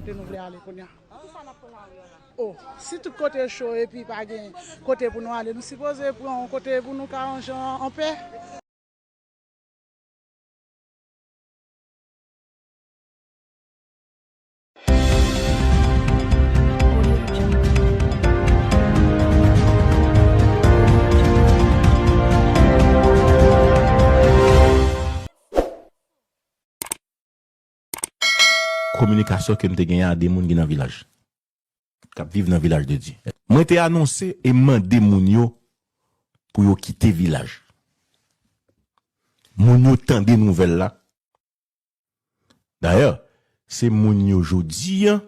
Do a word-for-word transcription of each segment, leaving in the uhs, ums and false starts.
Kote nou vle ale kounye a? Oh, si tout kote cho epi pa gen kote pou nou ale, nou sipoze pran yon kote pou nou ka ranje an, an pè. Kominikasyon ke m te genyen a de moun ki nan vilaj, k ap viv nan Vilaj de Dye. Mwen te anonse e mande moun yo pou yo kite vilaj. Moun yo tande nouvèl la. Dayè, se moun yo jodi a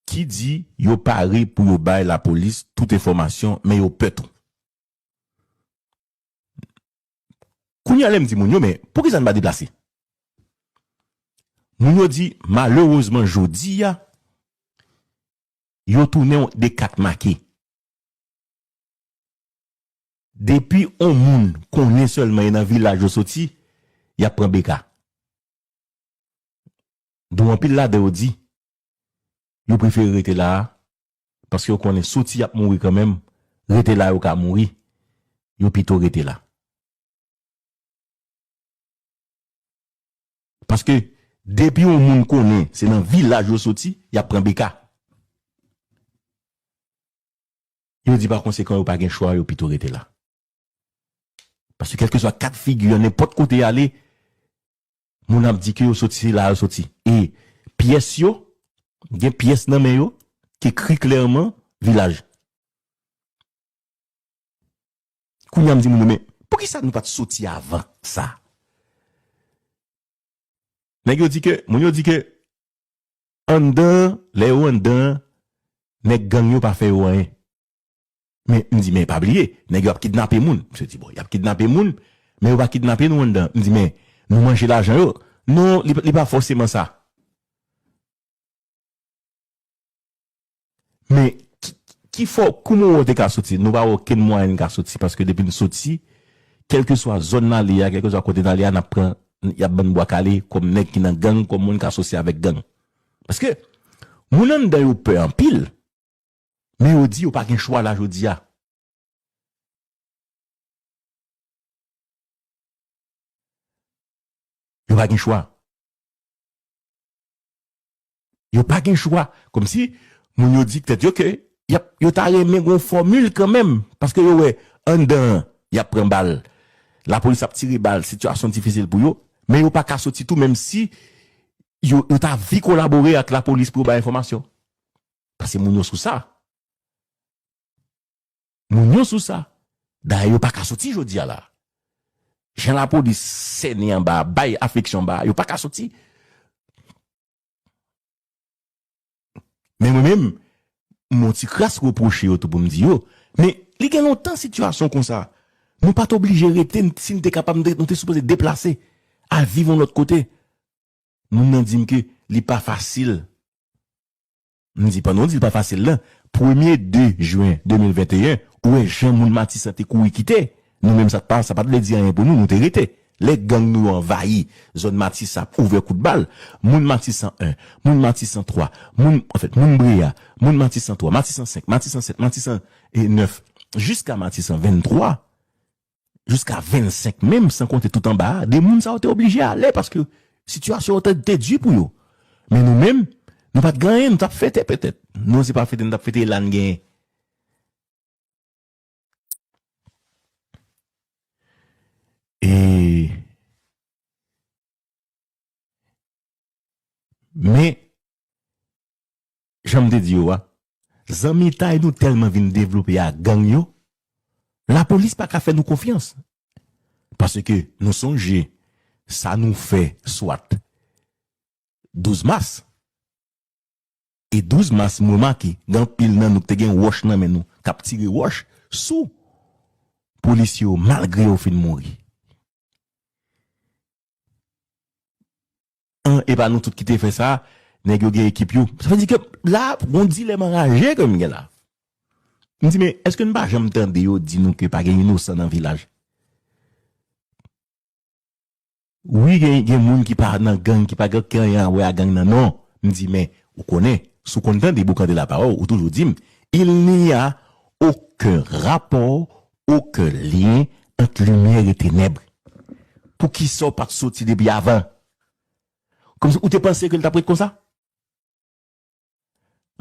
ki di yo pare pou yo bay lapolis tout enfòmasyon, men yo pè tou. Kounye a lè m di moun yo, men poukisa n pa deplase? Moun yo di, malerezman, jodi a, yo tounen de kat make. Depi on moun konnen sèlman e nan vilaj yo soti, y ap pran beka. Dou anpil ladan yo di, yo prefere rete la a, paske yo konnen soti y ap mouri kanmenm, rete la yo ka mouri, yo pito rete la. Paske depi yon moun konnen se nan vilaj yo soti, y ap pran beka. Yo di pa konsekan yo pa gen chwa, yo pito rete la. Paske kèlkeswa kat figi an, nenpòt kote y ale, moun ap di ke yo soti, se la yo soti. E pyès yo, gen pyès nan men yo, ki ekri klèman vilaj. Kounye a m di moun yo, men poukisa nou pa t soti avan sa? Nèg yo di ke, moun yo di ke, anndan, lè yo anndan, nèg gang yo pa fè yo anyen. Men, m di, men pa bliye, nèg yo ap kidnape moun. Misye di, bon, y ap kidnape moun, men yo pa kidnape nou anndan. M di, men nou manje lajan yo. Non, li, li pa fòseman sa. Men, ki, ki fò, kouman w wè w te ka soti? Nou pa wè okenn mwayen n ka soti, paske depi n soti, kèlkeswa zòn n ale a, kèlkeswa kote n ale a, n ap pran, y ap ban n bwa kale, kòm nèg ki nan gang, kòm moun k asosye avèk gang. Paske, moun anndan yo pè anpil, men yo di yo pa gen chwa la jodi a. Yo pa gen chwa. Yo pa gen chwa. Kòmsi, moun yo di tèt yo ke y ap, yo ta renmen gon fòmil kanmenm, paske yo wè anndan an, y ap pran bal. Lapolis ap tire bal, sitiyasyon difisil pou yo, men yo pa ka soti tou, menm si yo, yo ta anvi kolabore ak lapolis pou yo bay enfòmasyon. Paske moun yo sou sa. Moun yo sou sa. Dayè, yo pa ka soti jodi a la. Jan lapolis sènen anba, bay afliksyon anba, yo pa ka soti. Men mwen menm, m on ti kras repwoche yo tou pou m di yo. Men li gen lontan sitiyasyon konsa. Nou pa t oblije rete, n- si n te kapab, n te- nou te sipoze deplase, al viv yon lòt kote. Moun nan di m ke li pa fasil. M di, pandan w di l pa fasil lan, premye de jen de mil venteyen, ou wè jan moun Matisan te kouri kite. Nou menm sa t pa, sa pa t vle di anyen pou nou, nou te rete. Lè gang nou yo anvayi zòn Matisan, ap ouvè kout bal, moun Matisan en, moun Matisan twa, moun, anfèt, moun Breya, moun Matisan twa, Matisan senk, Matisan sèt, Matisan nèf, jiska Matisan venntwa, jiska vennsenk menm, san konte tout anba a, de moun sa yo te oblije ale paske sitiyasyon an te, te di pou yo. Men nou menm, nou pa t gen anyen, nou t ap fete petèt. Nou se pa fete, nou t ap fete la n genyen. E, men, jan m te di yo a, zanmitay nou tèlman vin devlope a gang yo, lapolis pa ka fè nou konfyans. Paske nou sonje sa nou fè swat douz mas. E douz mas, m remake, gen anpil nan nou ki te gen wòch nan men nou, k ap tire wòch sou polisye yo, malgre yo fin mouri. An, e pa nou tout ki te fè sa, nèg yo gen ekip yo. Sa vle di ke la, gon dilèm anraje ke m gen la. M di, men, èske n pa janm tande yo di nou ke pa gen inosan nan vilaj? Wi, gen, gen moun ki pa nan gang, ki pa gen anyen a wè a gang nan, non. M di, men, ou konnen, si w konn tande Boukante Lapawòl, ou toujou di m, il n'y a aucun rapport, aucun lien entre lumière et ténèbres. Poukisa w pa t soti depi avan? Kòmsi ou te panse ke l t ap ret konsa?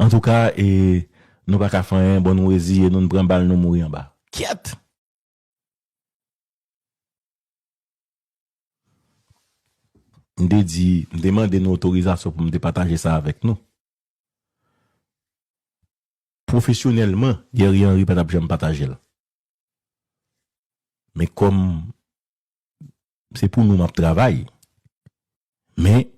Antouka, e, nou pa ka fè anyen, bon, nou reziye nou, n pran bal, nou mouri anba. Kyèt! M te di, m te mande nou otorizasyon pou m te pataje sa avèk nou. Pwofesyonèlman, Guerrier Henry pa t ap janm pataje l. Men kòm se pou nou m ap travay, men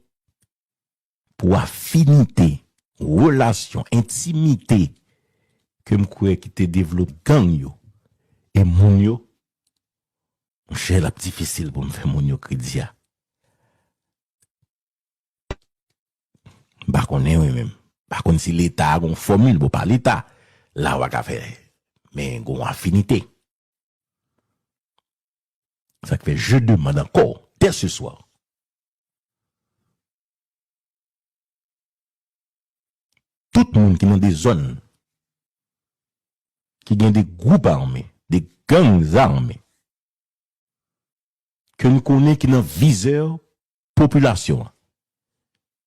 pou afinite, relasyon, entimite ke m kwè ki te devlope gang yo e moun yo, monchè, l ap difisil pou m fè moun yo kredi a. M pa konnen wi menm. M pa konn si Leta a gon fòmil, bon, pa Leta. La w a ka fè, men gon afinite. Sa k fè je demande encore, dès ce soir, tout moun ki nan de zòn, ki gen de gwoup ame, de gangs ame, ke n konnen ki nan vizè popilasyon an,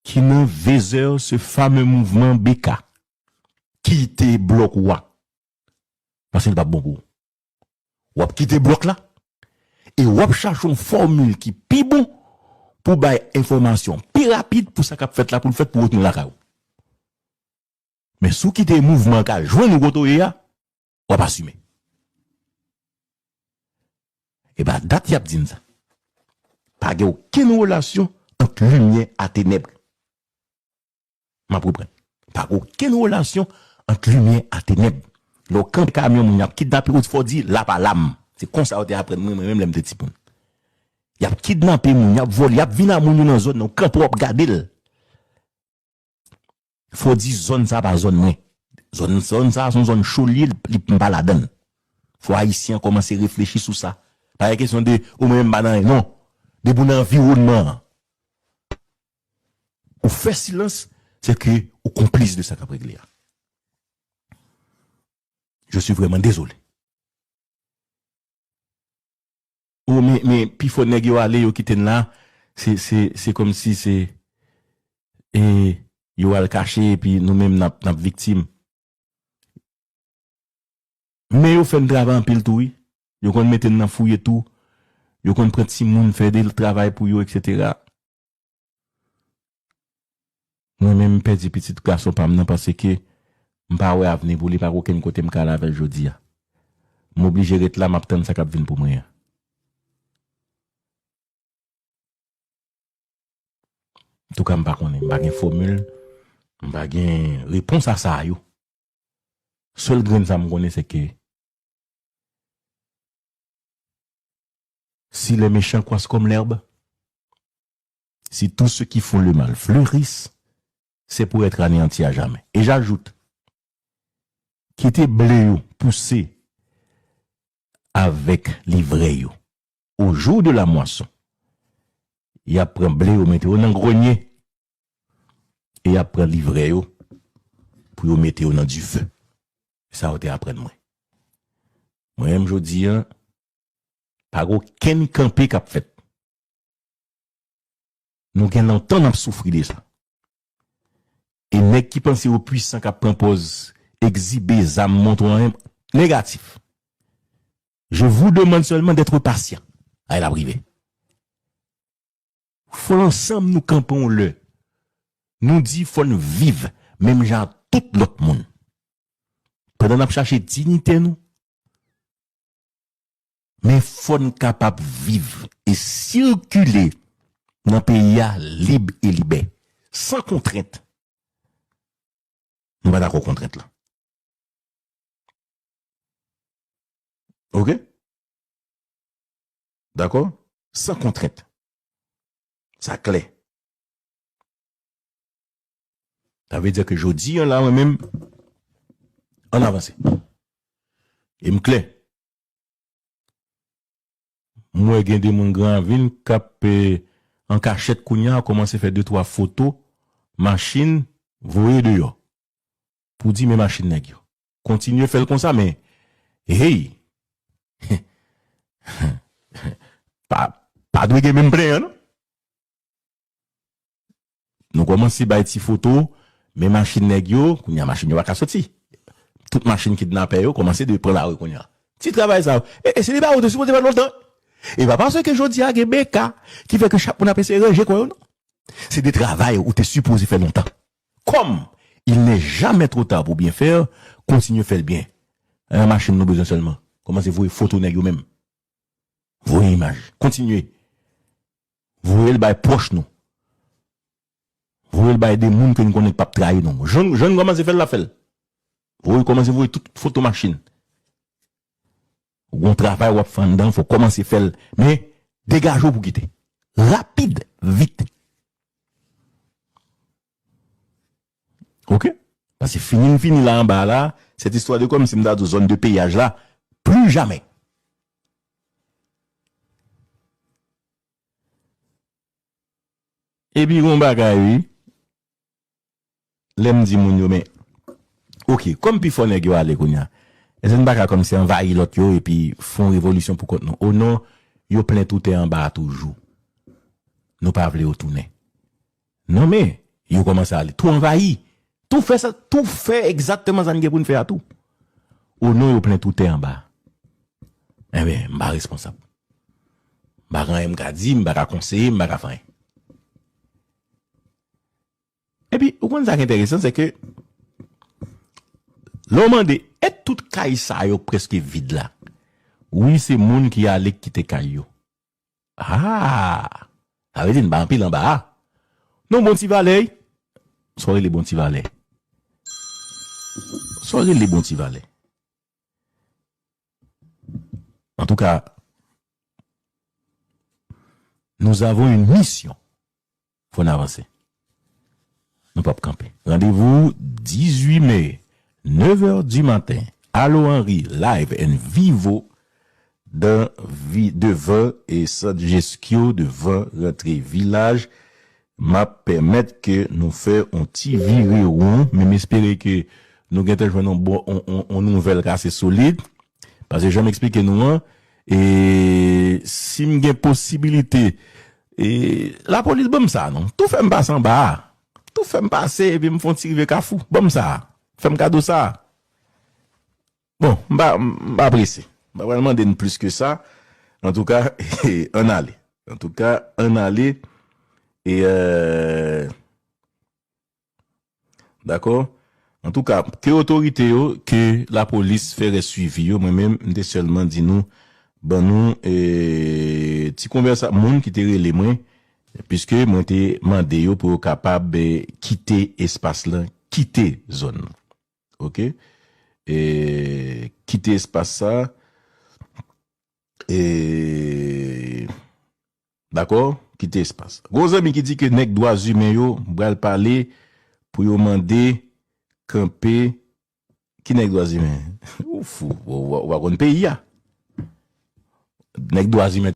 ki nan vizè se fame mouvman B K, kite blòk ou a. Paske l p ap bon pou ou. W ap kite blòk la e w ap chache yon fòmil ki pi bon pou bay enfòmasyon pi rapid pou sa k ap fèt la pou l fèt pou w retounen lakay ou. Men si w kite mouvman an ka jwenn ou kote w ye a, w ap asime. E pa dat y ap di n sa. Pa gen okenn relasyon ant limyè a tenèb. M ap reprann. Pa gen okenn relasyon ant limyè a tenèb. Lè w kanpe kamyon moun y ap kidnape ou, fò w di, la pa la m. Se konsa yo te aprann mwen, mwen menm lè m te timoun. Y ap kidnape moun, y ap vòlè, y ap vin a moun yo nan zòn nan, w kanpe w ap gade l. Fò w di zòn sa pa zòn mwen. Zòn, zòn sa se yon zòn cho l ye, li, m pa ladan l. Fò Ayisyen an kòmanse reflechi sou sa. Pa gen kesyon de, o mwen menm m pa nan anyen, non. Depi w nan anviwònman an, ou fè silans, se ke ou konplis de sa k ap regle a. Je suis vraiment désolé. O, men, men pifò nèg yo ale, yo kite n la, se, se, se kòmsi se, e, yo al kache, epi nou menm n ap, n ap viktim. Men yo fè n travay anpil tou, wi. Yo konn mete n nan fouye tou. Yo konn pran timoun, fè de travay pou yo, etsetera. Mwen menm, m pèdi pitit gason pa m nan paske m pa wè avni pou li, pa gen okenn kote m ka al avè l jodi a. M oblije ret la, m ap tann sa k ap vin pou mwen an. Antouka, m pa konnen, m pa gen fòmil, m pa gen repons a sa yo. Sèl grenn sa m konnen, se ke si les méchants croissent comme l'herbe, si tous ceux qui font le mal fleurissent, c'est pour être anéantis à jamais. Et j'ajoute, kite ble yo pouse avèk livrè yo. Au jour de la moisson, y ap pran ble yo, mete yo nan grenye, e y ap pran livrè yo pou yo mete yo nan dife. Sa yo te aprann mwen. Mwen menm, jodi a, pa gen okenn kanpe k ap fèt. Nou gen lontan n ap soufri de sa. E nèg ki panse yo pwisan, k ap pran pòz egzibe zam, montre anyen, negatif. Je vous demande seulement d'être patient. Ay, l ap rive. Fò ansanm nou kanpe yon lè. Nou di fò n viv menm jan ak tout lòt moun. Pandan n ap chache diyite nou, men fò n kapab viv e sikile nan peyi a lib e libè, san kontrent. Nou pa dakò kontrent la. Oke? Dakò? San kontrent. Sa klè. Sa vle di ke jodi a la, mwen menm, ann avanse. E m klè. M wè gen de moun Gran Ravin k ap, eh, an kachèt kounye a, kòmanse fè de twa foto machin, voye deyò. Pou di men machin nèg yo. Kontinye fè l konsa, men, hey! Pa, pa dwe gen menm plenyan, non? Nou kòmanse bay ti foto, men machin nèg yo, kounye a machin yo pa ka soti. Tout machin kidnapè yo kòmanse dwe pran lari kounye a. Ti travay sa yo. E, e se de bagay ou te sipoze fè lontan. E pa paske jodi a gen B K ki fè ke chak moun ap eseye ranje kò yo, non. Se de travay ou te sipoze fè lontan. Comme il n'est jamais trop tard pour bien faire, kontinye fè l byen. Yon machin nou bezwen sèlman. Kòmanse voye foto nèg yo menm. Voye imaj. Kontinye. Voye l bay pwòch nou. Voye l bay de moun ke n konnen k p ap trayi nou. Jan, jan n kòmanse fè l, l ap fè l. Voye, kòmanse voye tout foto machin. Ou gon travay w ap fè anndan, fò w kòmanse fè l. Men, degaje w pou kite. Rapid, vit. Oke? Paske fini n fini la anba la, cette histoire de, kòmsi m ta di w zòn de peyaj la, plus jamais. Epi gon bagay, wi. Lè m di moun yo, men, oke, kòm pifò nèg yo ale kounye a, èske n pa ka kòmsi anvayi lòt yo epi fè yon revolisyon pou kont nou? O non, yo plen tou tè anba a toujou. Nou pa vle yo tounen. Non, men, yo kòmanse ale. Tou anvayi. Tou fè sa, tou fè egzakteman sa n gen pou n fè a tou. O non, yo plen tou tè anba a. Enben, m pa responsab. M pa gen anyen m ka di, m pa ka konseye, m pa ka fè anyen. Epi, ou konn sa k enteresan, se ke lè w mande, èske tout kay sa yo prèske vid la? Wi, se moun ki ale k kite kay yo. Ah! Sa vle di n pa anpil anba a. Non, bon ti valè. Sa w rele bon ti valè? Sa w rele bon ti valè? En tout cas, nous avons une mission. Fò n avanse. Nou p ap kanpe. Rendez-vous dix-huit mai, neuf heures du matin, Allo Henry, live and vivo, dan vi, devan e sant Jeskyo, devan rantre vilaj. M ap pèmèt ke nou fè on ti vire won, men m espere ke nou gentan jwenn on bon, on, on, on nouvèl k ase solid. Paske jan m eksplike nou an, e si m gen posibilite, e lapolis ban m sa non. Tou fè m pase anba a. Tou fè m pase epi m fè on ti rive Kafou. Ban m sa. Fè m kado sa. Bon, m pa, m pa prese. M pa pral mande n plis ke sa. Antouka, ann ale. Antouka, ann ale. E, euh, Dakò? Antouka, ke otorite yo, ke lapolis fè rès swivi yo, mwen menm, m te sèlman di nou, ban nou, e, ti konvèsa, moun ki te rele mwen, piske mwen te mande yo pou yo kapab, e, kite espas lan, kite zòn lan. Oke? E, kite espas sa, e, Dakò? Kite espas. Gon zanmi ki di ke nèg dwa imen yo pral pale pou yo mande kanpe. Ki nèg dwa imen? Ou fou. Ou, ou, ou pa konn peyi a. Nèg dwa imen